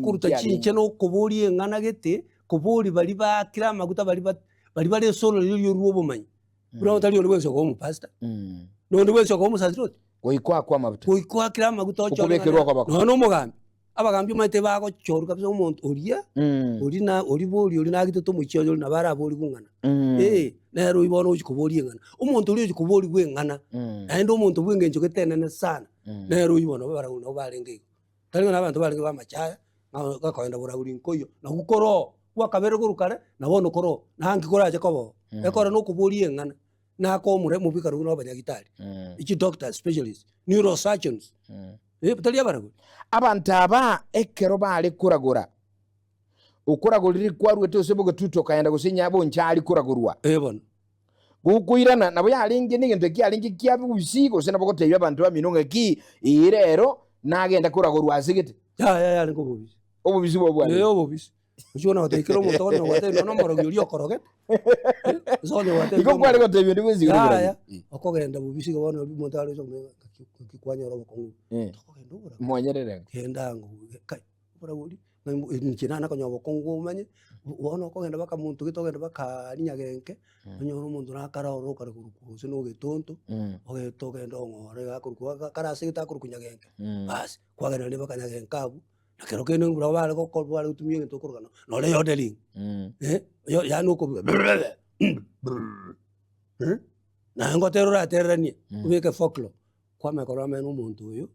Okoruta Nki arenge? chinche na okoboria eng'ana gete, koboria baria baakire amaguta baria ba baria bare ase ororeria rwa obomanyi. Buna otari onde bwensi okoba omopastor, na onde bwensi okoba omosaserdoti. Goika oakwe amaguta. Goika oakire amaguta ochore Okobekerwa okoboko. Nonya na omogambi, abagambi omanyete bagochorwa kabisa omonto oria, oria na oria boria oria nagitete omochie oye oria nabo araborigwe ng'ana. Eh, nere oyio bono ogochi koboria eng'ana. Omonto oria ogochi koborigwa eng'ana, naende omonto bwa eng'encho gete enene sana, nere oyio bono abaragori nabo barenge igo. Tari ng'a na abanto barenge b'amachaya, ng'a gakoenda boragori nkoiyo, nabwo koroo, gwakabeire korwa kare, na bono koroo, na nki korache koba oo. Ekero na okoboria eng'ana, nakomore mobikare buna abanyagitari, chidoctors, specialists, neurosurgeons, eh, tari abaragori. Abanto aba ekero bare koragora, okoragorire kwarwete ase bogetutu okaenda gose inya bonchari koragorwa. Eh bono. Gokoirana nabo yarenge negento ekiarenge kia bobisi gose nabo gotebia abanto bamino ng'a ki ee rero nagenda koragorwa ase gete. Yaya yarenge obobisi. Obobisi bwao bwarenge. Ee obobisi. Ochia kona gotebia kera omonto okonya gotebia nonya omorogi oria okorogete, eh, ase okonya gotebia Igo kware gotebia onde bwensi igoro Yaya, oboragori. okogenda bobisi iga bono omonto are gocha komanya ng'aki ng'aki kwanyora obokong'u. Eh. Tokogenda oboragori. Mwanyerere. Genda ango kai, oboragori, ng'a inche nana konyora obokong'u omanye, bono okogenda mpaka monto gete ogende mpaka aria nyagenke, onyore omonto nakare ororo okare korokwa gose na ogetonto, ogete ogende ong'ore iga akorokwa ga kare ase egete akorokwa nyagenke, baas, kwagenda naende mpaka nyagenke abwo, na kero kende barabwo bare gokora bare gotumia egento okorokana nore yodeling, yo yaani okobuga naye ngotera oratereranie, obeke folklore, kwamanya korora omanye na omonto oyo,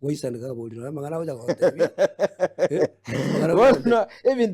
gwaisaneka akabori nonye amang'ana agocha gotebia, amang'ana agocha Bono ebinto.